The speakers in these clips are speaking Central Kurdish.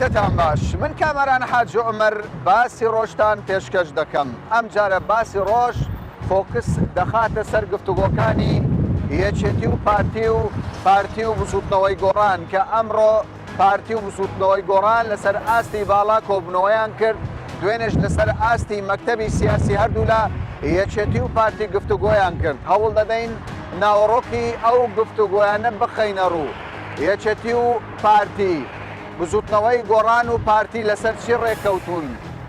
کاتتان باش من کامەران حاجی عومەر باسی ڕۆژتان پێشکەش دەکەم ئەمجارە باسی ڕۆژ فۆکس دەخاتە سەر گفتوگۆکانی یەکێتی و پارتی و پارتی و بزوتنەوەی گۆڕان کە ئەمڕۆ پارتی و بزوتنەوەی گۆڕان لەسەر ئاستی باڵا کۆبوونەوەیان کرد، دوێنێش لەسەر ئاستی مەکتەبی سیاسی هەردوولا یەکێتی و پارتی گفتوگۆیان کرد، هەوڵ دەدەین ناوەڕۆکی ئەو گفتوگۆیانە بخەینە ڕوو، یەکێتی و پارتی، بزوتنەوەی گۆڕان و پارتی لەسەر چی ڕێککەوتوون،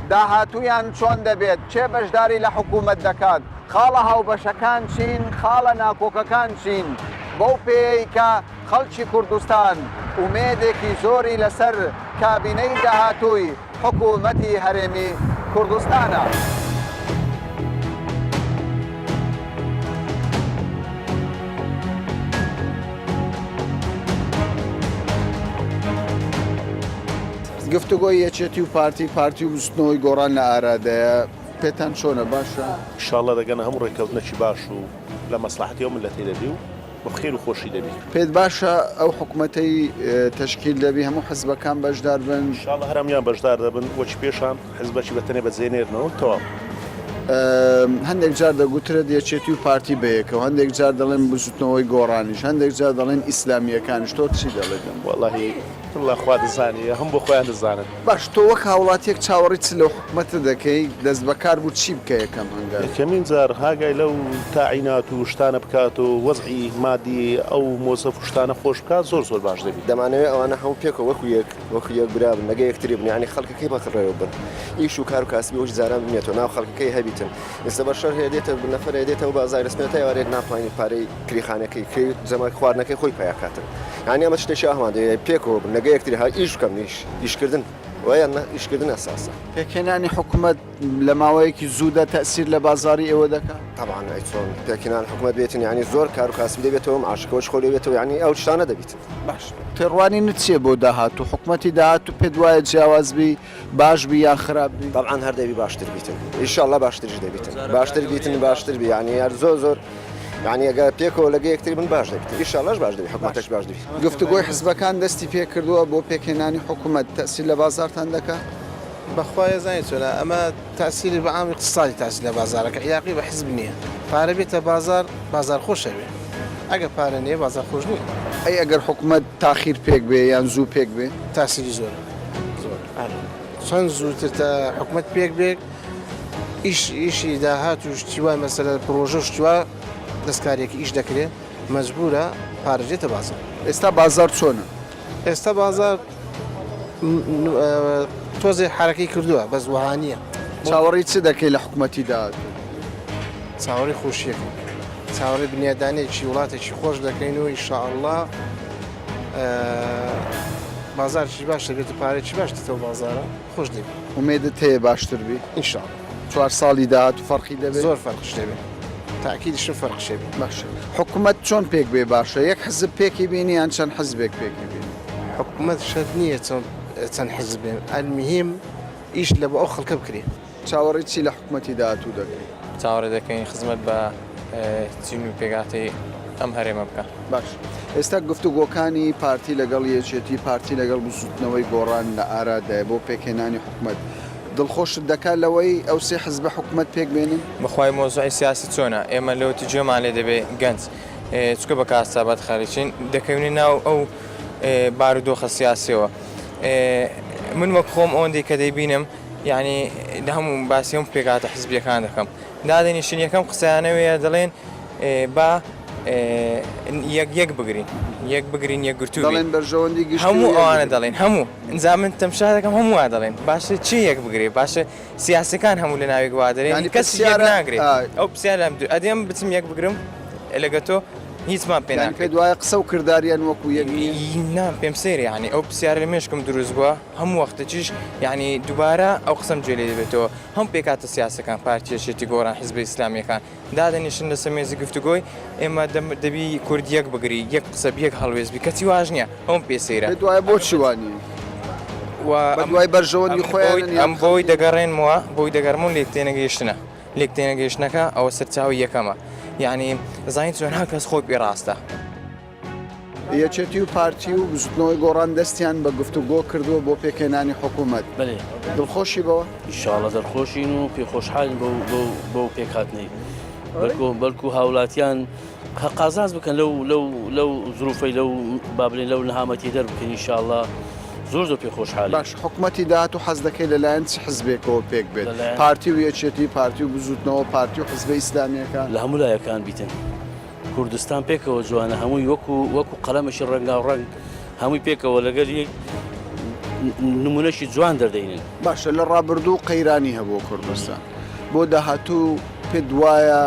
داهاتوویان چۆن دەبێت، کێ بەشداری لە حکوومەت دەکات، خاڵە هاوبەشەکان چین، خاڵە ناکۆکەکان چین، بەو پێیەی کە. خەڵکی کوردستان ئومێدێکی زۆری لەسەر کابینەی داهاتووی حکوومەتی هەرێمی کوردستانە. گفتوگۆی یەکێتی و پارتی، پارتی و بزوتنەوەی گۆڕان لە ئارادایە، پێتان چۆنە باشە؟ ئیشاڵڵا دەگەنە هەموو ڕێککەوتنێکی باش و لە مەسڵەحەتی ئەو میللەتەی دەبی و بە خێر و خۆشی دەبی. پێت باشە ئەو حکومەتەی تەشکیل دەبی هەموو حزبەکان بەشدار بن؟ ان شاءاللە هەر هەموویان بەشدار دەبن وەکی پێشان حزبەکی بە تەنێ بەجێ نێرنەوە تەواو. هەندێک جار دەگوترێت یەکێتی و پارتی بەیەکەوە، هەندێک جار دەڵێن بزوتنەوەی گۆڕانیش، هەندێک جار دەڵێن ئیسلامییەکانیش، تۆ چی دەڵێیت لەم؟ وەڵاهی وەڵا خوا دەزانێ هەم بۆ خۆیان دەزانن. باش تۆ وەک هاوڵاتیەک چاوەڕی چ لەو حکومەتە دەکەی دەست بەکار بوو چی بکە یەکەم هەنگاوی؟ یەکەمین جار هاگای لەو تاعینات و شتانە بکات و وەزعی مادی ئەو مۆزەف و شتانە خۆش بکات زۆر زۆر باش دەبی. دەمانەوێ ئەوانە هەموو پێکەوە وەکو یەک وەکو یەک برا بن لەگە یەکتری بن یانی خەڵکەکەی بەڕێوە بن ئیش و کار و کاسبی وەکی جاران بمێتەوە ناو خەڵکەکەی هەبیتن ئێستا بەشەر هەیە دێتە نەفەر هەیە دێتەوە بازاڕ لە سمێتە ئێوارێ ناتوانێت پارەی کریخانەکەی کرێی جەمە خواردنەکەی خۆی پیا کاتن یانی ئەمە شتێکی ئاهمان دەوێ پێکەوە بن لەگە یەکتری ها ئیش بکەن ئیش ئیشکردن وایە نا ئیشکردن ئەساسە. پێکهێنانی حکومەت لە ماوەیەکی زوودا تەئسیر لە بازاڕی ئێوە دەکات؟ تەبعەن ئەی چۆن پێکهێنان حکومەت بێتن یانی زۆر کار و کاسبی دەبێتەوە معاشەکەوەش خۆی دەبێتەوە یانی ئەو شتانە دەبیتن. باش تێڕوانینت چیە بۆ داهاتوو؟ حکومەتی داهاتوو پێت وایە جیاواز بی، باش بی یان خراپ بی؟ تەبعەن هەر دەبی باشتر بیتن ئیشاڵڵا باشتریش دەبیتن باشتر بیتن باشتر بی یانی هەر زۆر زۆر یانی ئەگەر پێکەوە لەگە یەکتری بن باش دەبیتن ئیشاڵڵاش باش دەبی حکومەتەش باش دەبی. گفتوگۆی حزبەکان دەستی پێکردووە بۆ پێکهێنانی حکومەت، تەئسیر لە بازاڕتان دەکات؟ بەخوا یەزانی چۆنە ئەمە تاسیری بە عامی اقتصادی تاسیر لە بازارەکە عیلاقی بە حزب نییە پارە بێتە بازار بازار خۆش ئەبێ ئەگە پارە نییە بازار خۆش نییە. ئەی ئەگەر حکومەت تاخیر پێک بێ یان زوو پێک بێ؟ تاسیری زۆرە زۆر چەند زووتر تا حکومەت پێک بێ ئیش ئیشی داهات و شتی وای مەسەلەن پڕۆژە و شتی وا دەستکاریەکی ئیش دەکرێ مەجبورە پارە دێتە بازاڕ. ئێستا بازاڕ چۆنە؟ ئێستا بازاڕ تۆزێ حەرەکەی کردووە بەس وەها نییە. چاوەڕێی چ دەکەی لە حکومەتی داهاتوو؟ چاوەڕێی خۆشییەکەین. چاوەڕێی بنیادانێکی وڵاتێکی خۆش دەکەین و ئیشاڵڵا بازاڕێکی باش دەبێت و پارەیەکی باش دێتەوە بازاڕە خۆش دەبی. ئومێدت هەیە باشتر بی؟ ئینشاڵڵا. چوار ساڵی داهاتوو فەرقی دەبێت؟ زۆر فەرقش دەبێت. تاکیدیشم فەرقش دەبێت. باشە حکومەت چۆن پێک بێ باشە؟ یەک حزب پێکی بینی یان چەند حزبێک پێکی بینی؟ حکومەت شەرت نییە چەند حزب بێن ئەلمهیم ئیش لە بۆ ئەو خەڵکە بکرێ. چاوەڕێی چی لە حکومەتی داهاتوو دەکەی؟ چاوەڕێ دەکەین خزمەت بە چین و پێکهاتەی ئەم هەرێمە بکا. باش ئێستا گفتوگۆکانی پارتی لەگەڵ یەکێتی، پارتی لەگەڵ بزوتنەوەی گۆڕان لە ئارادایە بۆ پێکهێنانی حکومەت، دڵخۆشت دەکات لەوەی ئەو سێ حزبە حکومەت پێکبێنن؟ بەخوای مەوزوعی سیاسی چۆنە ئێمە لەوەتی گوێمان لێ دەبێ گەنج چونکە بە کارەسابات خەریکین دەکەوینە ناو ئەو بارودۆخە سیاسیەوە من وەک خۆم ئەوەندەی کە دەیبینم یعنی لە هەموو باسی هەموو پێکهاتە حزبیەکان دەکەم دادەنیشن یەکەم قسەیانەوەیە دەڵێن با یەک یەک بگرین یەک بگرین یەکگرتوو دەڵێن بەرژەوەندی گشتی هەموو ئەوانە دەڵێن هەموو ئینجا من تەمشا دەکەم هەموو وا دەڵێن باشە چی یەک بگرێ باشە سیاسەکان هەموو لە ناوێک وا دەرێن یانی کەس یەک پرسیارە ناگرێ ئا. ئەو پرسیار لام دوور ئەدی ئەم بچم یەک بگرم لەگە تۆ هیچمان پێ یانی ناکرێت پێت وایە قسە و کرداریان وەکو یەک نییە؟ نا پێم سەیرە یانی ئەو پرسیارە لە مێشکم دروست بووە هەموو وەختێکیش یانی دووبارە ئەو قسەم گوێ لێ دەبێتەوە هەم پێکهاتە سیاسەکان پارتی یەکێتی گۆڕان حیزبە ئیسلامیەکان دادەنیشن لەسەر مێزی گفتوگۆی ئێمە دەبی کورد یەک بگری یەک قسە بی یەک هەڵوێست بی کەچی واش نییە ئەوم پێ سەیرە. پێت وایە بۆچی وا نییە؟ و بە دوای بەرژەوەندی خۆیانن یان ئەم بۆی دەگەڕێنمەوە بۆی دەگەڕمەوە لێک تێنەگەیشتنە لێک تێنەگەیشتنەکە ئەوە سەرچاوەی یەکەمە یعنی زانیت چۆن هەر کەس خۆی پێ ڕاستە. یەکێتی و پارتی و بزوتنەوەی گۆڕان دەستیان بە گفتوگۆ کردووە بۆ پێکهێنانی حکوومەت. بەلێ. دڵخۆشی بەوە؟ ئیشاڵڵا دڵخۆشین و پێخۆشحالین بەو بەو بەو پێکهاتنەی. بەلکۆ بەلکو هاوڵاتیان قازانج بکەن لەو لەو لەو زروفەی لەو با بلێن لەو نەهامەتی دەربکەن ئیشاڵڵا زۆر زۆر پێخۆشحالین. باش حکومەتی داهاتوو حەز دەکەی لەلایەن چ حزبێکەوە پێک بێت؟ لەلایەن. پارتی و یەکێتی، پارتی و بزوتنەوە، پارتی و حزبە ئیسلامییەکان؟ لە هەموو لایەکان بیتن. کوردستان پێکەوە جوانە هەمووی وەکو وەکو قەلەمێکی ڕەنگاو ڕەنگ هەمووی پێکەوە لەگەل یەک نمونەشی جوان دەردەینن. باشە لە ڕابردوو قەیرانی هەبوو کوردستان بۆ داهاتوو پێت وایە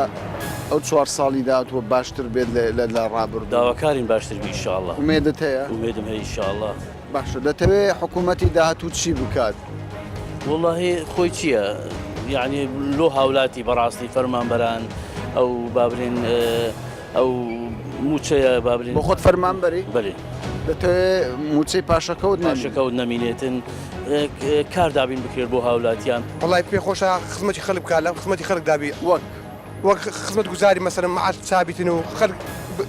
ئەو چوار ساڵی داهاتووە باشتر بێت لە ڕابردوو؟ داواکارین باشتر بی ئیشاڵڵا. ئومێدت هەیە؟ ئومێدم هەیە ئیشاڵڵا. باشە دەتەوێ حکوومەتی داهاتوو چی بکات؟ وەڵاهی خۆی چییە یعنی لۆ هاولاتی بەڕاستی فەرمانبەران ئەو بابلین ئەو موچەیە بابلین بۆ خۆت فەرمانبەری؟ بەێ دەتەوێ موچەی پاشەکەوت پاشەکەوت نەمینێتن کار دابین بکرێت بۆ هاولاتیان. وەڵای پێ خۆشە خزمەتی خەلک بکات لە خزمەتی خەلک دابی وەک وەک خزمەت گوزاری مەسەلەن معاش سابیتن و خەلک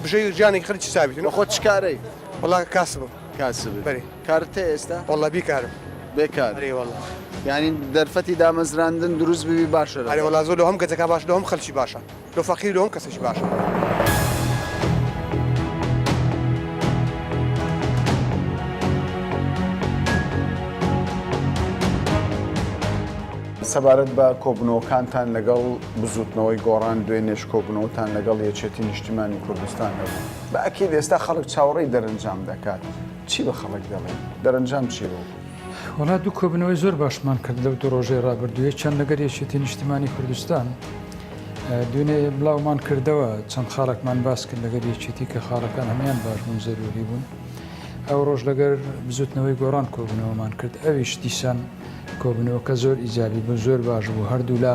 بژێوی ژیانی خەلکی سابیتن. بۆ خۆت چ کارەی؟ وەڵا کاسبم. کاسبی. بەرێ. کارت هەیە ئێستا؟ وەڵا بیکارم. بێکار. ئەرێ وەڵا. یانی دەرفەتی دامەزراندن دروست ببی باشە لەگەڵ. ئەرێ وەڵا زۆر لۆ هەم گەجەکان باشە لۆ هەم خەلکی باشە لۆ فەقیر لۆ هەم کەسێکی باشە. سەبارەت بە کۆبوونەوەکانتان لەگەڵ بزووتنەوەی گۆڕان دوێنێش کۆبوونەوەتان لەگەڵ یەکێتی نیشتیمانی کوردستان هەبوو. بە ئەکید ئێستا خەڵک چاوەڕێی دەرەنجام دەکات، چی بە خەڵک دەڵێی؟ دەرەنجام چی بوو؟ وەڵا دوو کۆبوونەوەی زۆر باشمان کرد لەو دوو ڕۆژەی ڕابردوو، یەکیان لەگەر یەکێتی نیشتیمانی کوردستان، دوێنێ بڵاومان کردەوە چەند خاڵێکمان باس کرد لەگەر یەکێتی کە خاڵەکان هەموویان باش بوون زەرووری بوون. ئەو ڕۆژ لەگەر بزوتنەوەی گۆڕان کۆبوونەوەمان کرد، ئەویش دیسان کۆبوونەوەکە زۆر ئیجابی بوو، زۆر باش بوو، هەردوولا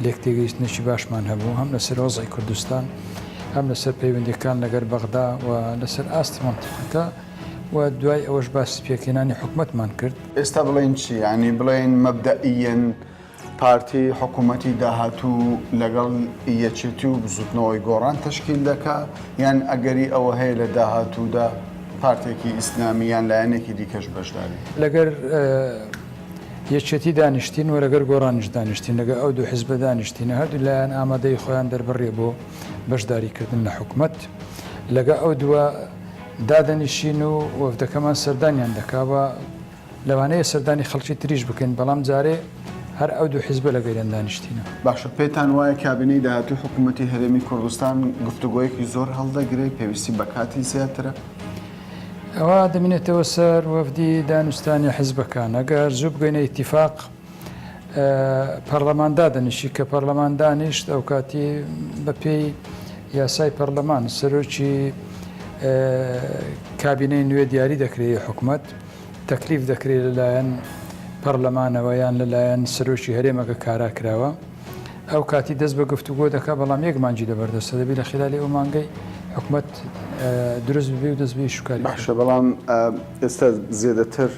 لێکتێگەیشتنێکی باشمان هەبوو هەم لەسەر وەزعی کوردستان، هەم لەسەر پەیوەندییەکان لەگەر بەغدا و لەسەر ئاستی مەنتیقەکە و دوای ئەوەش باسی پێکهێنانی حکومەتمان کرد. ئێستا بڵێین چی؟ یانی بڵێین مەبدەئییەن پارتی حکوومەتی داهاتوو لەگەڵ یەکێتی و بزووتنەوەی گۆڕان تەشکیل دەکا یان ئەگەری ئەوە هەیە لە داهاتوودا پارتێکی ئیسلامی یان لایەنێکی دیکەش بەشداری بکات؟ لەگەر یەکێتی دانیشتین و لەگەر گۆڕانیش دانیشتین، لەگەر ئەو دوو حزبە دانیشتین، هەردوو لایەن ئامادەیی خۆیان دەربڕیە بۆ بەشداری کردن لە حکومەت، لەگە ئەو دووە دادەنیشین و وەفدەکەمان سەردانیان دەکا و لەوانەیە سەردانی خەڵکی تریش بکەین، بەڵام جارێ هەر ئەو دوو حزبە لەگەریان دانیشتینە. باشە پێتان وایە کابینەی داهاتووی حکومەتی هەرێمی کوردستان گفتوگۆیەکی زۆر هەڵدەگرێت، پێویستی بە کاتی زیاترە؟ ئەوە دەمینێتەوە سەر وەفدی دانوستانی حزبەکان، ئەگەر زوو بگەینە ئیتیفاق پەرلەمان دادەنیشی، کە پەرلەمان دانیشت ئەوکاتی بەپێی یاسای پەرلەمان سەرۆکی کابینەی نوێ دیاری دەکرێت حکومەت تەکلیف دەکرێت لەلایەن پەرلەمانەوە یان لەلایەن سەرۆکی هەرێمەکە کارا کراوە. ئەو کاتی دەست بە گفتوگۆ دەکات، بەڵام یەک مانگی لەبەردەستە، دەبێت لە خیلالی ئەو مانگەی حکومەت دروست ببێ و دەست بە ئیش و کاری بکات. باشە بەڵام ئێستا زێدەتر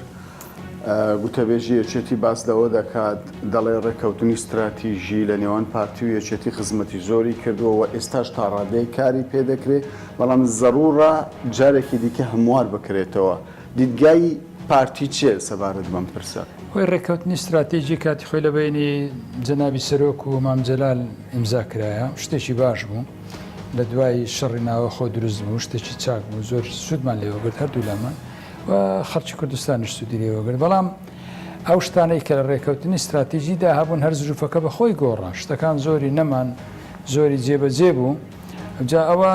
گوتەبێژی یەکێتی باس لەوە دەکات، دەڵێ ڕێککەوتنی ستراتیژی لە نێوان پارتی و یەکێتی خزمەتی زۆری کردووە و ئێستاش تا ڕادەیەک کاری پێ دەکرێ، بەڵام زەروورە جارێکی دیکە هەموار بکرێتەوە. دیدگای پارتی چیە سەبارەت بەم پرسە؟ خۆی ڕێککەوتنی ستراتیجی کاتی خۆی لە بەینی جەنابی سەرۆک و مام جەلال ئیمزا کرایە، شتێکی باش بوو، لە دوای شەڕی ناوەخۆ دروست بوو، شتێکی چاک بوو، زۆر سوودمان لێ وەگرت هەردوولامان و خەڵکی کوردستانیش سوودی لێ وەگرت، بەڵام ئەو شتانەی کە لە ڕێککەوتنی ستراتیجیدا هەبوون هەر زروفەکە بە خۆی گۆڕا، شتەکان زۆری نەمان، زۆری جێبەجێ بوو، جا ئەوە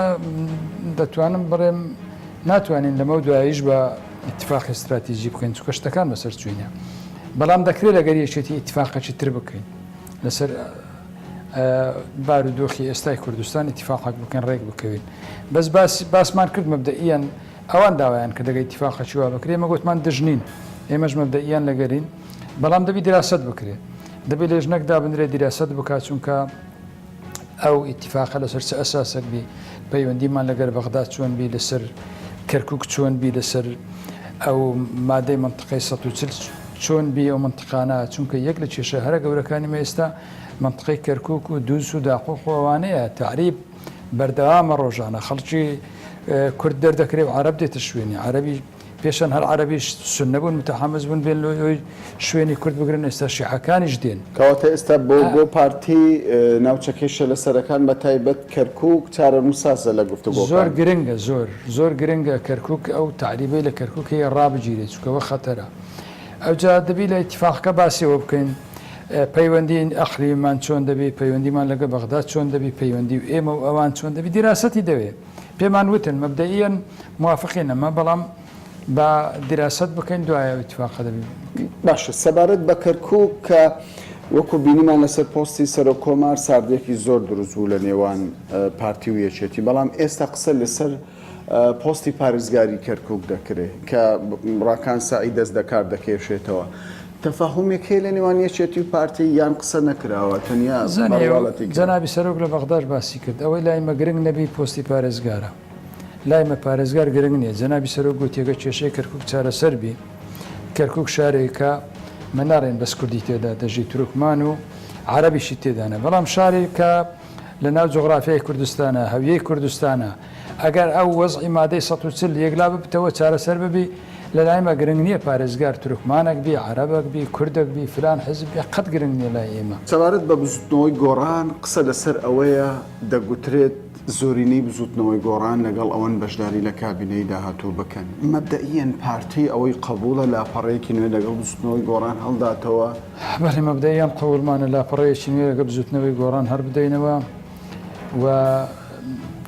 دەتوانم بڵێم ناتوانین لەمەو دواییش بە ئیتفاقی ستراتیجی بکەین چونکە شتەکان بەسەر چوینە بەڵام دەکرێت لەگەر یەکێتی ئیتفاقێکی تر بکەین لەسەر بارودۆخی ئێستای کوردستان ئیتفاقێک بکەن ڕێک بکەوین بەس باس باسمان کرد مەبدەئیان ئەوان داوایان کرد دەگەی ئیتفاقێکی وا بکرێ ئێمە گوتمان دژ نین ئێمەش مەبدەئیان لەگەرین بەڵام دەبی دیراسەت بکرێ دەبێ لێژنەک دابنرێ دیراسەت بکات چونکە ئەو ئیتیفاقە لەسەر چ ئەساسێک بی، پەیوەندیمان لەگەر بەغدا چۆن بی، لەسەر کەرکوک چۆن بی، لەسەر ئەو مادەی مەنتقەی 140 چۆن بی ئەو مەنتقانە، چونکە یەک لە کێشە هەرە گەورەکانی مە ئێستا مەنتقەی کەرکوک و دوز و داقوق و ئەوانەیە، تەعریب بەردەوامە ڕۆژانە خەڵکی. کورد دەردەکرێ و عەرەب دێتە شوێنی عەرەبی پێشان هەر عەرەبیش سوننە بوون متحمس بوون بێن لۆی شوێنی کورد بگرن ئێستا شیعەکانیش دێن. کەواتە ئێستا بۆ بۆ پارتی ناوچە کێشە لەسەرەکان بە تایبەت کەرکوک چارەنووسسازە لە گفتوگۆکان. زۆر گرنگە زۆر زۆر گرنگە کەرکوک ئەو تەعریبەی لە کەرکوک هەیە ڕابگیرێ چونکە وە خەتەرە ئەوجا دەبی لە ئیتیفاقەکە باسی ئەوە بکەین پەیوەندی ئەقلیممان چۆن دەبی پەیوەندیمان لەگە بەغدا چۆن دەبی پەیوەندی و ئێمە و ئەوان چۆن دەبی دیراسەتی دەوێ پێمان وتن مەبدەئیەن موافقین ئەمە بەڵام با دیراسەت بکەین دوای ئەو ئیتفاقە دەبی بکەین. باشە سەبارەت بە کەرکوک کە وەکو بینیمان لەسەر پۆستی سەرۆک کۆمار ساردیەکی زۆر دروست بوو لە نێوان پارتی و یەکێتی بەڵام ئێستا قسە لەسەر پۆستی پارێزگاری کەرکوک دەکرێ کە ڕاکان سەعید دەست دەکار دەکێشێتەوە تەفاهومێک هەیە لە نێوان یەکێتی و پارتی یان قسە نەکراوە تەنیا زانی بەڕواڵەتی کراوە؟ جەنابی سەرۆک لە بەغداش باسی کرد ئەوەی لای مە گرنگ نەبی پۆستی پارێزگارە لای مە پارێزگار گرنگ نیە جەنابی سەرۆک گوتی گەر کێشەی کەرکوک چارەسەر بی کەرکوک شارێکە مە ناڵێن بەس کوردی تێدا دەژی تورکمان و عەرەبیشی تێدانە بەڵام شارێکە لە ناو جوغرافیای کوردستانە هەویەی کوردستانە ئەگەر ئەو وەزعی مادەی 140 یەکلا ببتەوە چارەسەر ببی لە لای مە گرنگ نیە پارێزگار تورکمانەک بی عەرەبەک بی کوردەک بی فلان حزب بی قەت گرنگ نیە لای ئێمە. سەبارەت بە بزوتنەوەی گۆڕان قسە لەسەر ئەوەیە دەگوترێت زۆرینەی بزوتنەوەی گۆڕان لەگەڵ ئەوەن بەشداری لە کابینەی داهاتوو بکەن، مەبدەئیەن پارتی ئەوەی قبوڵە لاپەڕەیەکی نوێ لەگەڵ بزوتنەوەی گۆڕان هەڵداتەوە؟ بەڵێ مەبدەئیەن قبوڵمانە لاپەڕەیەکی نوێ لەگەڵ بزوتنەوەی گۆڕان هەڵبدەینەوە و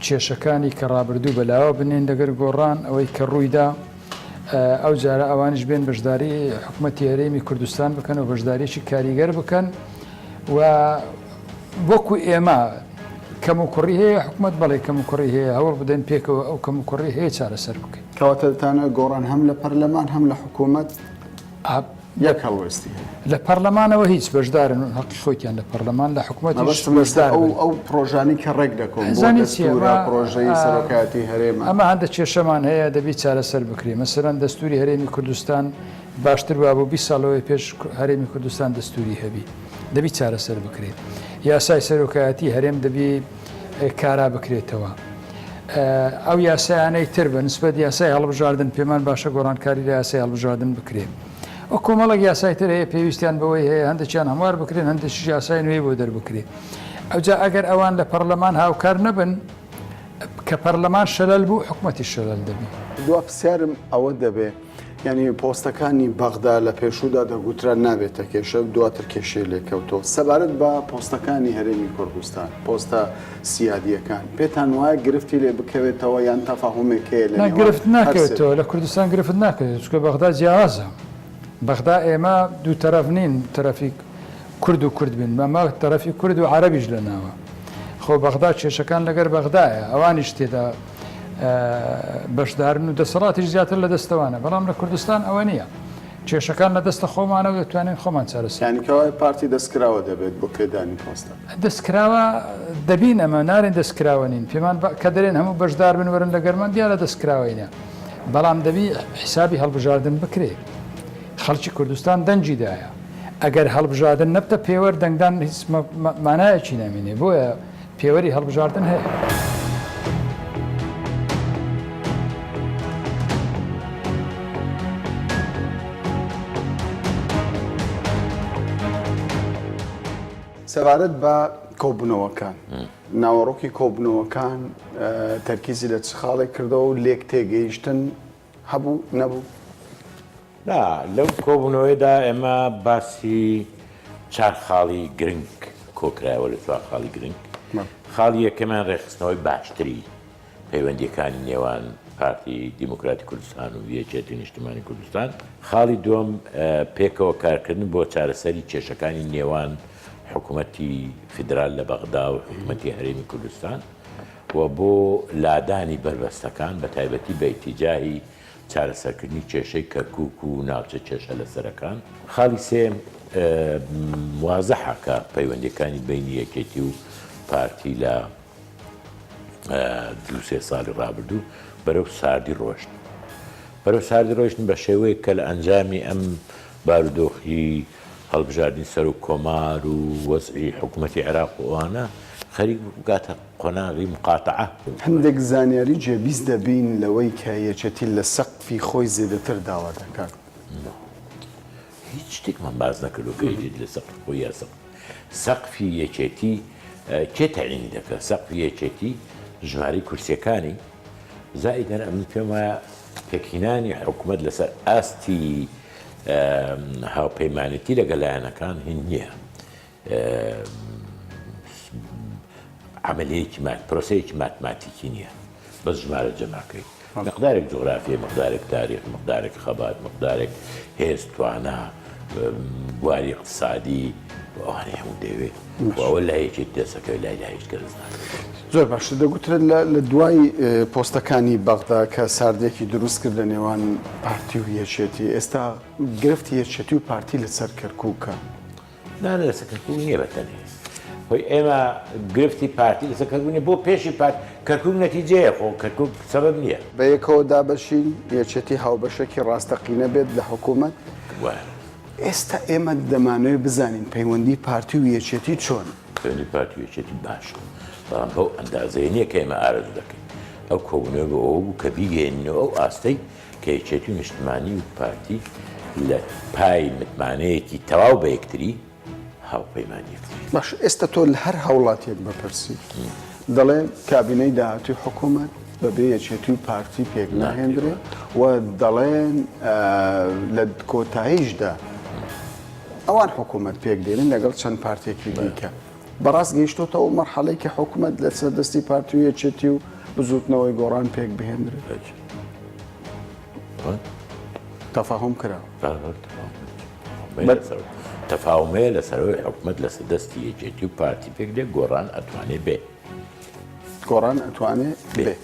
کێشەکانی کە ڕابردوو بەلاوە بنێین لەگەر گۆڕان ئەوەی کە ڕوویدا ئەو جارە ئەوانیش بێن بەشداری حکومەتی هەرێمی کوردستان بکەن و بەشداریی کاریگەر بکەن و وەکو ئێمە کەم و کوڕی هەیە حکومەت بەڵێ کەم و کوڕی هەیە هەوڵ بدەن پێکەوە ئەو کەم و کوڕی هەیە چارەسەر بکەین. کەواتە دەتانەوێت گۆڕان هەم لە پەرلەمان هەم لە حکومەت یەک هەڵوێستی هەیە؟ لە پەرلەمانەوە هیچ بەشدارن و هەقی خۆیتیان لە پەرلەمان لە حکومەتیش مەبەستم لەسەر بەشدار ئەو بن. ئەو پڕۆژانەی کە ڕێک دەکەون بۆ زانی چییە دەستوورە، ئەمە پڕۆژەی سەرۆکایەتی هەرێمە. ئەمە هەندە کێشەمان هەیە دەبی چارەسەر بکرێ مەسەلەن دەستووری هەرێمی کوردستان باشتر وابوو 20 ساڵ لەوەی پێش هەرێمی کوردستان دەستووری هەبی دەبی چارەسەر بکرێ یاسای سەرۆکایەتی هەرێم دەبی کارا بکرێتەوە ئەو یاسایانەی تر بە نسبەت یاسای هەڵبژاردن پێمان باشە گۆڕانکاری لە یاسای هەڵبژاردن بکرێ ئەو کۆمەڵێک یاسای تر هەیە پێویستیان بەوەی هەیە هەندێکیان هەموار بکرێن هەندێکیش یاسای نوێی بۆ دەربکرێ ئەوجا ئەگەر ئەوان لە پەرلەمان هاوکار نەبن کە پەرلەمان شەلەل بوو حکومەتیش شەلەل دەبی. دوا پرسیارم ئەوە دەبێ یانی پۆستەکانی بەغدا لە پێشوودا دەگوترا نابێتە کێشە دواتر کێشەی لێکەوتەوە سەبارەت بە پۆستەکانی هەرێمی کوردستان پۆستە سیادییەکان پێتان وایە گرفتی لێ بکەوێتەوە یان تەفاهومێک هەیە لە نا نێوان گرفت هەر سێ ناکەوێتەوە لە کوردستان گرفت ناکەوێت چونکە بەغدا جیاوازە بەغدا ئێمە دوو تەرەف نین تەرەفی کورد و کورد بین ئەمە تەرەفی کورد و عەرەبیش لە ناوە خۆ بەغدا کێشەکان لەگەر بەغدایە ئەوانیش تێدا بەشدارن و دەسەڵاتیش زیاتر لە دەستەوانە بەڵام لە کوردستان ئەوە نییە کێشەکان لە دەستە خۆمانە و دەتوانین خۆمان چارەسەر یانی کەوایە پارتی دەستکراوە دەبێت بۆ پێدانی پۆستە؟ دەستکراوە دەبین ئەمە نارێن دەستکراوە نین پێمان کە دەرێن هەموو بەشدار بن وەرن لە گەرمان دیارە دەستکراوەینە بەڵام دەبی حیسابی هەڵبژاردن بکرێ خەڵکی کوردستان دەنگی دایە ئەگەر هەڵبژاردن نەبتە پێوەر دەنگدان هیچ مانایەکی نامینێ بۆیە پێوەری هەڵبژاردن هەیە. سەبارەت بە کۆبوونەوەکان، ناوەڕۆکی کۆبوونەوەکان تەرکیزی لە چ خاڵێک کردەوە و لێک تێگەیشتن هەبوو نەبوو؟ نا، لەو کۆبوونەوەیەدا ئێمە باسی چار خاڵی گرنگ کۆکرایەوە لە چوار خاڵی گرنگ. خاڵی یەکەمیان ڕێکخستنەوەی باشتری پەیوەندییەکانی نێوان پارتی دیموکراتی کوردستان و یەکێتی نیشتیمانی کوردستان. خاڵی دووەم پێکەوە کارکردن بۆ چارەسەری کێشەکانی نێوان حکومەتی فیدرال لە بەغدا و حکومەتی هەرێمی کوردستان و بۆ لادانی بەربەستەکان بەتایبەتی بە ئیتیجاهی چارەسەرکردنی کێشەی کەرکوک و ناوچە کێشە لەسەرەکان. خاڵی سێیەم، وازحە کە پەیوەندیەکانی بەینی یەکێتی و پارتی لە دوو سێ ساڵی ڕابردوو بەرەو ساردی ڕۆشت. بەرەو ساردی ڕۆیشتن بە شێوەیەک کە لە ئەنجامی ئەم بارودۆخی هەڵبژاردنی سەرۆک کۆمار و وەزعی حکوومەتی عێراق و ئەوانە. خەریک بوو بگاتە قۆناغی مقاتەعە. هەندێک زانیاری جێبیست دەبین لەوەی کە یەکێتی لە سەقفی خۆی زێدەتر داوا دەکات. هیچ شتێکمان باس نەکردووە کە یەکێتی لە سەقفی خۆی یا سەقف سەقفی یەکێتی کێ تەعینی دەکات؟ سەقفی یەکێتی ژمارەی کورسیەکانی زائیدەن ئەمن پێم وایە پێکهینانی حکومەت لەسەر ئاستی هاوپەیمانێتی لەگەڵ لایەنەکان هین نییە عەمەلیەیەکی مات پرۆسەیەکی ماتماتیکی نییە بەس ژمارە جەمعکەی مقدارێک جوغرافیە مقدارێک تاریخ مقدارێک خەبات مقدارێک هێز توانا بواری اقتصادی ئەوانەی هەموو دەوێت و ئەوە لای یەکێتی دەستەکەوێت لای لای هیچ کەس ناکەوێت. زۆر باشە دەگوترێت لە دوای پۆستەکانی بەغدا کە ساردێکی دروست کرد لە نێوان پارتی و یەکێتی ئێستا گرفتی یەکێتی و پارتی لەسەر کەرکووکە. نا نا لەسەر کەرکوک نییە بە تەنێ خۆی ئێمە گرفتی پارتی لەسەر کەرکوک نییە بۆ پێشی پارت کەرکوک نەتیجەیە خۆ کەرکوک سەبەب نییە. بەیەکەوە دابەشین، یەکێتی هاوبەشێکی ڕاستەقینە بێت لە حکوومەت. وایە. ئێستا ئێمە دەمانەوێت بزانین پەیوەندی پارتی و یەکێتی چۆنە؟ پەیوەندی پارتی و یەکێتی باشە، بەڵام بەو ئەندازەیە نییە کە ئێمە ئارەزوو دەکەین. ئەو کۆبوونەوە بۆ ئەوە بوو کە بیگەیەنینەوە ئەو ئاستەی کە یەکێتی و نیشتمانی و پارتی لە پای متمانەیەکی تەواو بە یەکتری هاوپەیمانی یەکترین. باشە ئێستا تۆ لە هەر هاوڵاتیەک بپرسی دەڵێ کابینەی داهاتووی حکوومەت بەبێ یەکێتی و پارتی پێک ناهێندرێ و دەڵێن لە کۆتاییشدا ئەوان حکوومەت پێک دێنن لەگەڵ چەند پارتێکی دیکە. بەڕاست گەیشتۆتە ئەو مەرحەلەی کە حکومەت لەسەر دەستی پارتی و یەکێتی و بزوتنەوەی گۆڕان پێک بهێنرێت؟ تەفاهوم کرا. تەفاهوم هەیە لەسەرەوەی حکومەت لەسەر دەستی یەکێتی و پارتی پێک دێ گۆڕان ئەتوانێ بێ. گۆڕان ئەتوانێ بێ.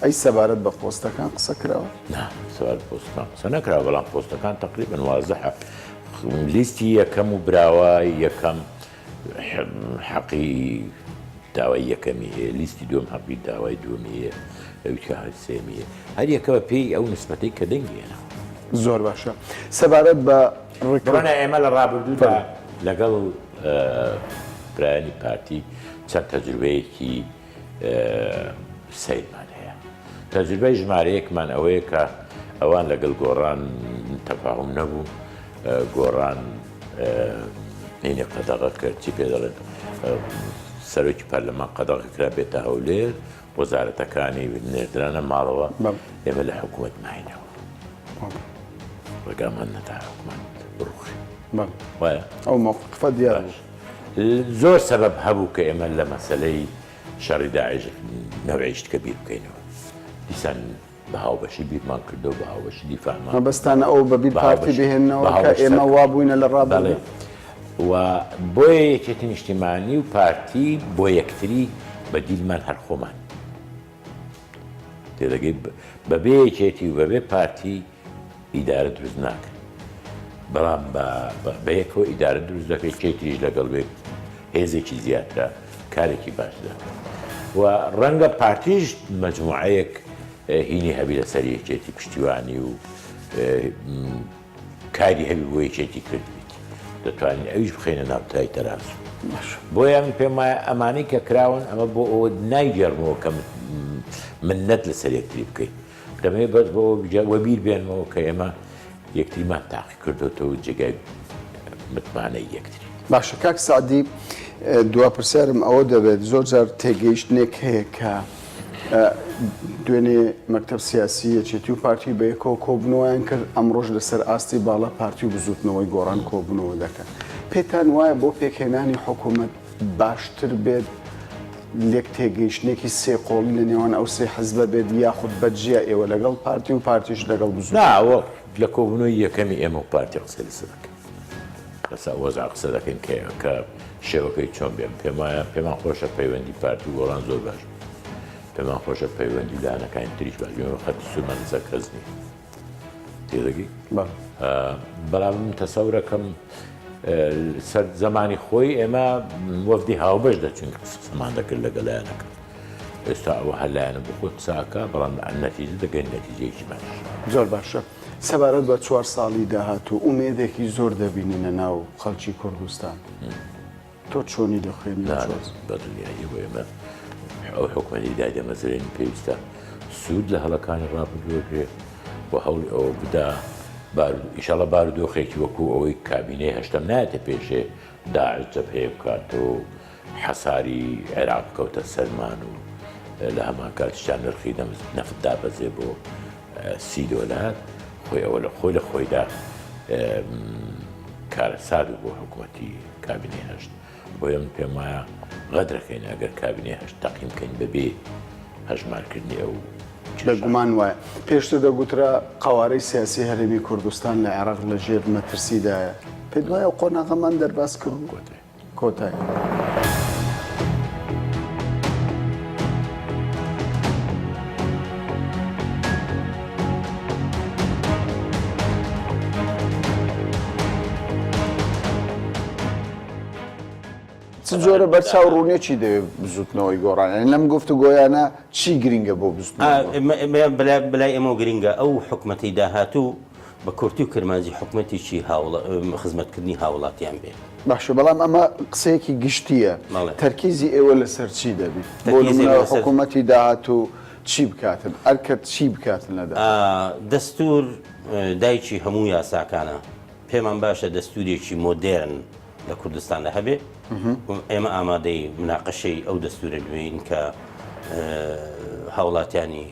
ئەی سەبارەت بە پۆستەکان قسە کراوە؟ نا سەبارەت پۆستەکان قسە نەکراوە بەڵام پۆستەکان تەقریبەن وازحە لیستی یەکەم و براوە یەکەم حەقی داوای یەکەمی هەیە لیستی دووەم حەقی داوای دووەمی هەیە ئەوی کە هەر سێمی هەیە هەر یەکە بە پێی ئەو نسبەتەی کە دەنگی هێنا. زۆر باشە سەبارەت بە ڕێککەوتن. بڕۆنە ئێمە لە ڕابردوودا لەگەڵ برایانی پارتی چەند تەجروبەیەکی سەیرمان هەیە. تەجروبەی ژمارە یەکمان ئەوەیە کە ئەوان لەگەڵ گۆڕان تەفاهوم نەبوو، گۆڕان هینی قەدەغە کرد، چی پێ دەڵێن، سەرۆکی پەرلەمان قەدەغە کرا بێتە هەولێر، وەزارەتەکانی نێردرانە ماڵەوە، ئێمە لە حکوومەت ماینەوە. ڕێگامان نەدا حکوومەت بڕوخێ. وایە؟ ئەو مەوقفە دیار بوو. زۆر سەبەب هەبوو کە ئێمە لە مەسەلەی شەڕی داعش نەوعی شتکە بیر بکەینەوە. دیسان بە هاوبەشی بیرمان کردەوە، بە هاوبەشی دیفاعمان کرد. مەبەستتانە ئەوە بە بیر پارتی بهێننەوە کە ئێمە وا بووینە لە ڕابردوو؟ بەڵێ. و بۆیە یەکێتی نیشتیمانی و پارتی بۆ یەکتری بەدیلمان هەر خۆمان. تێدەگەی بەبێ یەکێتی و بەبێ پارتی ئیدارە دروست ناکرێت بەڵام بەیەکەوە ئیدارە دروست دەکرێت کێ تریش لەگەڵ بێت هێزێکی زیاترە کارێکی باش دەکات و ڕەنگە پارتیش مجموعەیەک هینی هەبی لەسەر یەکێتی پشتیوانی و کاری هەبی بۆ یەکێتی کردبیت دەتوانین ئەویش بخەینە ناو تای تەرازوو بۆیە من پێم وایە ئەمانەی کە کراون ئەمە بۆ ئەوە نایگێڕمەوە کە منەت لەسەر یەکتری بکەین دەمەوێت بەس بۆ وەبیر بێنمەوە کە ئێمە یەکتریمان تاقی کردوێتەوە جێگای متمانەی یەکتری. باشە کاک سەعدی دوا پرسیارم ئەوە دەبێت زۆر جار تێگەیشتنێک هەیە کە دوێنێ مەکتەب سیاسی یەکێتی و پارتی بەیەکەوە کۆبوونەوەیان کرد، ئەمڕۆش لەسەر ئاستی باڵا پارتی و بزووتنەوەی گۆڕان کۆبوونەوە دەکەن. پێتان وایە بۆ پێکهێنانی حکوومەت باشتر بێت لێک تێگەیشتنێکی سێقۆڵی لە نێوان ئەو سێ حزبە بێت یاخود بە جیا ئێوە لەگەڵ پارتی و پارتیش لەگەڵ بزووتنەوە؟ نا، ئەوە لە کۆبوونەوەی یەکەمی ئێمە و پارتی قسەی لەسەر دەکەین. لەسەر ئەو وەزعە قسە دەکەین کە کە شێوەکەی چۆن بێ. پێم وایە پێمان خۆشە پەیوەندی پارتی و گۆڕان زۆر باش بێت. پێمان خۆشە پەیوەندی لایەنەکانی تریش باش بێ. ئێمە خەتی سوورمان لەسەر کەس نییە. تێدەگەی؟ بەڵێ. بەڵام من تەسەورەکەم سەر زەمانی خۆی ئێمە وەفدی هاوبەش دەچوین قسەمان دەکرد لەگەڵ لایەنەکان. ئێستا ئەوە هەر لایەنە بۆ خۆی قسە ئەکا بەڵام نەتیجە دەگەین نەتیجەیەکی باش. زۆر باشە. سەبارەت بە چوار ساڵی داهاتوو ئومێدێکی زۆر دەبینینە ناو خەڵکی کوردستان. تۆ چۆنی دەخوێنی؟ نا بە دڵنیاییەوە ئێمە ئەو حکومەتەی دایدەمەزرێنین پێویستە سوود لە هەڵەکانی ڕابردوو وەرگرێ و هەوڵی ئەوە بدا بارو ئیشەڵا بارودۆخێکی وەکوو ئەوەی کابینەی هەشتەم نایەتە پێشێ داعش جەبهەیە بکاتەوە و حەساری عێراق بکەوتە سەرمان و لە هەمان کاتیشدا نرخی نەفت دابەزێ بۆ سی دۆلار خۆی ئەوە لە خۆی لە خۆیدا کارەسات بوو بۆ حکوومەتی کابینەی هەشت بۆیە من پێم وایە غەدرەکەین ئەگەر کابینەی هەشت تەقیم بکەین بەبێ هەژمارکردنی ئەو بێگومان وایە. پێشتر دەگوترا قەوارەی سیاسی هەرێمی کوردستان لە عێراق لە ژێر مەترسیدایە. پێت وایە ئەو قۆناغەمان دەرباز کردووە؟ کۆتایی. چ جۆرە بەرچاو ڕوونیەکی دەوێت بزوتنەوەی گۆڕان یانی لەم گفتوگۆیانە چی گرینگە بۆ بزوتنەوەی گۆڕان؟ بەلای ئێمەوە گرینگە ئەو حکومەتەی داهاتوو بە کورتی و کرمانجی حکومەتێکی خزمەتکردنی هاوڵاتیان بێت. باشە بەڵام ئەمە قسەیەکی گشتییە تەرکیزی ئێوە لەسەر چی دەبیت؟ بۆ نمونە حکومەتی داهاتوو چی بکاتن؟ ئەرکە چی بکاتن لە داهاتوو؟ دەستور دایکی هەموو یاساکانە، پێمان باشە دەستورێکی مۆدێرن لە کوردستاندا هەبێ ئێمە ئامادەی مناقەشەی ئەو دەستورە نوێین کە هاوڵاتیانی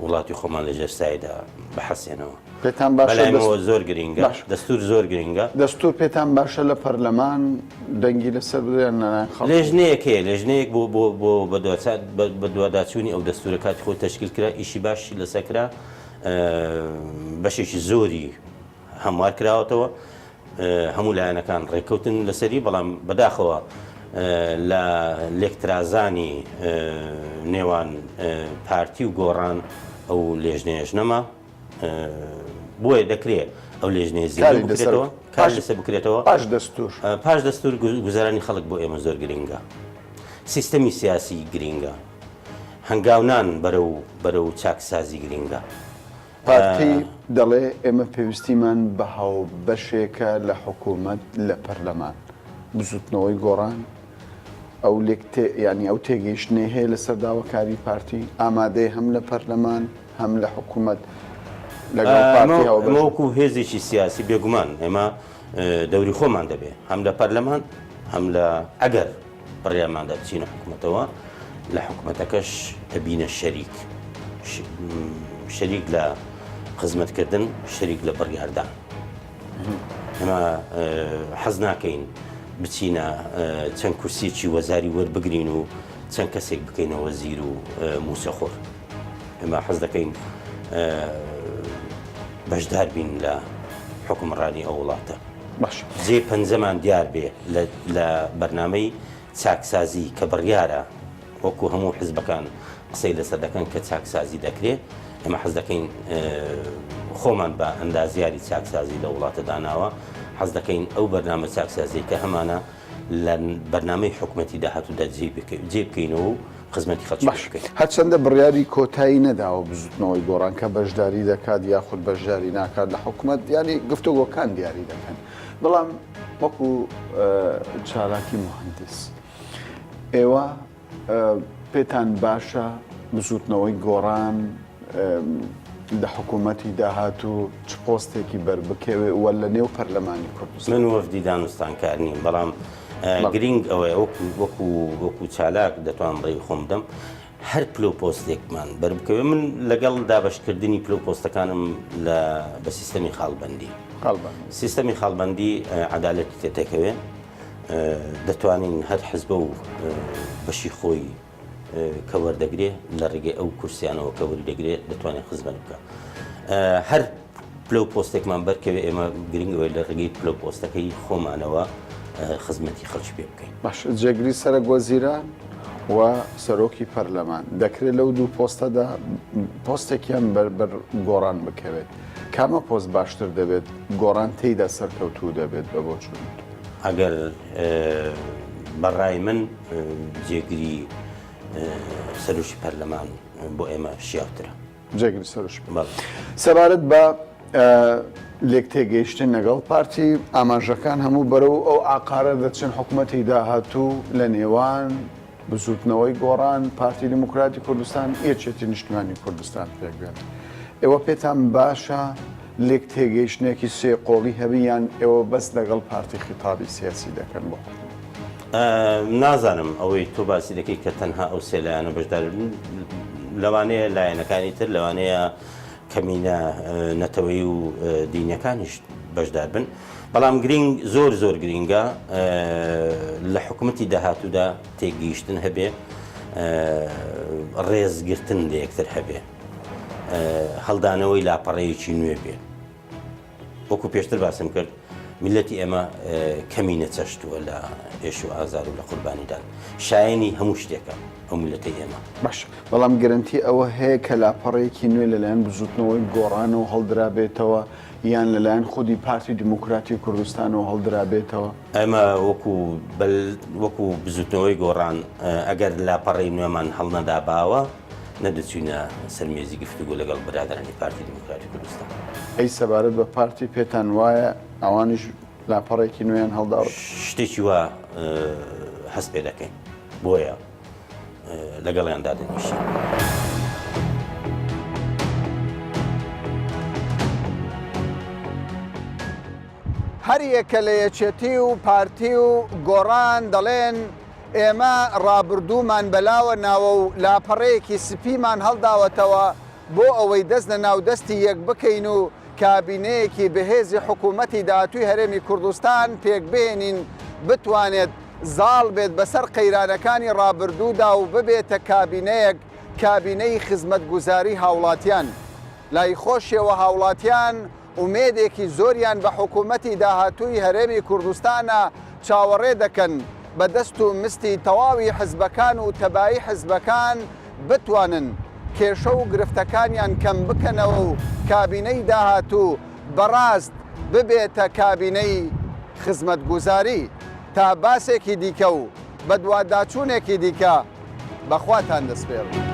وڵاتی خۆمان لە ژێر سایدا بحەسێنەوە. پێتان باشە بەلایمەوە زۆر گرینگە دەستور زۆر گرینگە. دەستور پێتان باشە لە پەرلەمان دەنگی لەسەر بدرێ یان لەلایەن خەڵک؟ لێژنەیەک هەیە لێژنەیەک بۆ بۆ بۆ بەدواداچوونی ئەو دەستورە کاتی خۆی تەشکیل کرا ئیشی باشی لەسەر کرا بەشێکی زۆری هەموار کراوەتەوە، هەموو لایەنەکان ڕێککەوتن لەسەری، بەڵام بەداخەوە لە لێکترازانی نێوان پارتی و گۆڕان ئەو لێژنەیەش نەما، بۆیە دەکرێ ئەو لێژنەیە زیندوو بکرێتەوە، کاری لەسەر بکرێتەوە. پاش دەستوور. پاش دەستوور گوزەرانی خەڵک بۆ ئێمە زۆر گرنگە، سیستەمی سیاسی گرنگە، هەنگاونان بەرەو بەرەو چاکسازی گرنگە. پارتی دەڵێ ئێمە پێویستیمان بە هاوبەشێکە لە حکوومەت لە پەرلەمان. بزووتنەوەی گۆڕان ئەو لێک تێ یانی ئەو تێگەیشتنەی هەیە لەسەر داواکاری پارتی، ئامادەیە هەم لە پەرلەمان هەم لە حکوومەت لەگەڵ پارتی هاوبەش ئێمە وەکوو هێزێکی سیاسی بێگومان ئێمە دەوری خۆمان دەبێ هەم لە پەرلەمان هەم لە ئەگەر بڕیارماندا بچینە حکومەتەوە لە حکومەتەکەش دەبینە شەریک شەریک لە خزمەتکردن شەریک لە بڕیاردان ئێمە حەز ناکەین بچینە چەند کورسیەکی وەزاری وەربگرین و چەند کەسێک بکەینە وەزیر و موسەخۆر ئێمە حەز دەکەین بەشدار بین لە حکومڕانی ئەو وڵاتە. باشە. جێ پەنجەمان دیار بێ لە لە بەرنامەی چاکسازی کە بڕیارە وەکو هەموو حزبەکان قسەی لەسەر دەکەن کە چاکسازی دەکرێ ئێمە حەز دەکەین خۆمان بە ئەندازیاری چاکسازی لە وڵاتە داناوە حەز دەکەین ئەو بەرنامە چاکسازی کە هەمانە لە بەرنامەی حکومەتی داهاتوودا جێی بکەینەوە و خزمەتی خەڵکی باش بکەین. هەرچەندە بڕیاری کۆتایی نەداوە بزوتنەوەی گۆڕان کە بەشداری دەکات یاخود بەشداری ناکات لە حکومەت یانی گفتوگۆکان دیاری دەکەن بەڵام وەکو چالاکی موهەندیس ئێوە پێتان باشە بزوتنەوەی گۆڕان لە حکوومەتی داهاتوو چ پۆستێکی بەربکەوێ و لە نێو پەرلەمانی کوردستان؟ من وەفدی دانوستانکار نیم، بەڵام گرینگ ئەوەیە وەکو وەکو وەکو چالاک دەتوانم ڕێی خۆم بدەم هەر پلە و پۆستێکمان بەربکەوێ من لەگەڵ دابەشکردنی پلە و پۆستەکانم لە بە سیستەمی خاڵبەندی خاڵبەندی سیستەمی خاڵبەندی عەدالەتی تێتەکەوێ دەتوانین هەر حزبە و بەشی خۆی کە وەردەگرێ لە ڕێگەی ئەو کورسیانەوە کە وەری دەگرێ دەتوانێت خزمەت بکە هەر پلە و پۆستێکمان بەرکەوێ ئێمە گرنگەوەی لە ڕێگەی پلە و پۆستەکەی خۆمانەوە خزمەتی خەڵکی پێ بکەین. باش جێگری سەرەک وەزیران و سەرۆکی پەرلەمان دەکرێت لەو دوو پۆستەدا پۆستێکیان بەر بەر گۆڕان بکەوێت کامە پۆست باشتر دەبێت گۆڕان تێیدا سەرکەوتوو دەبێت بە بۆچوونی تۆ؟ ئەگەر بە ڕای من جێگری سەرۆکی پەرلەمان بۆ ئێمە شیاوترە. جێگری سەرۆکی پەرلەمان. سەبارەت بە. لێکتێگەیشتن لەگەڵ پارتی، ئاماژەکان هەموو بەرەو ئەو ئاقارە دەچن حکومەتی داهاتوو لە نێوان بزوتنەوەی گۆڕان، پارتی دیموکراتی کوردستان، یەکێتی نیشتمانی کوردستان پێکبێت. ئێوە پێتان باشە لێکتێگەیشتنێکی سێقۆڵی هەبی یان ئێوە بەس لەگەڵ پارتی خیتابی سیاسی دەکەن بۆ حکومەت؟ نازانم ئەوەی تۆ باسی دەکەی کە تەنها ئەو سێ لایەنە بەشدار لەوانەیە لایەنەکانی تر لەوانەیە کەمینە نەتەوەیی و دینیەکانیش بەشدار بن بەڵام گرینگ زۆر زۆر گرینگە لە حکومەتی داهاتوودا تێگەیشتن هەبێ ڕێزگرتن لە یەکتر هەبێ هەڵدانەوەی لاپەڕەیەکی نوێ بێ وەکو پێشتر باسم کرد میللەتی ئێمە کەمی نەچەشتووە لە ئێش و ئازار و لە قوربانیدان شایەنی هەموو شتێکە ئەو میللەتەی ئێمە. باشە بەڵام گرەنتی ئەوە هەیە کە لاپەڕەیەکی نوێ لەلایەن بزوتنەوەی گۆڕانەوە هەڵدرابێتەوە یان لەلایەن خودی پارتی دیموکراتی کوردستانەوە هەڵدرابێتەوە؟ ئێمە وەکو وەکو بزوتنەوەی گۆڕان ئەگەر لاپەڕەی نوێمان هەڵنەداباوە نەدەچوینە سەر مێزی گفتوگۆ لەگەڵ برادەرانی پارتی دیموکراتی کوردستان. ئەی سەبارەت بە پارتی پێتان وایە ئەوانیش لاپەڕێکی نوێیان هەڵداوە؟ شتێکی وا هەست پێ دەکەین بۆیە لەگەڵیان دادەنیشین. هەریەکە لە یەکێتی و پارتی و گۆڕان دەڵێن ئێمە ڕابردوومان بەلاوە ناوە و لاپەڕەیەکی سپیمان هەڵداوەتەوە بۆ ئەوەی دەست لە ناو دەستی یەک بکەین و کابینەیەکی بەهێزی حکوومەتی داهاتووی هەرێمی کوردستان پێکبهێنین بتوانێت زاڵ بێت بەسەر قەیرانەکانی ڕابردوودا و ببێتە کابینەیەک کابینەی خزمەتگوزاری هاوڵاتیان. لای خۆشیەوە هاوڵاتیان ئومێدێکی زۆریان بە حکوومەتی داهاتووی هەرێمی کوردستانە چاوەڕێ دەکەن بە دەست و مستی تەواوی حزبەکان و تەبایی حزبەکان بتوانن کێشە و گرفتەکانیان کەم بکەنەوە و کابینەی داهاتوو بەڕاست ببێتە کابینەی خزمەتگوزاری تا باسێکی دیکە و بەدواداچوونێکی دیکە بە خواتان دەسپێرم.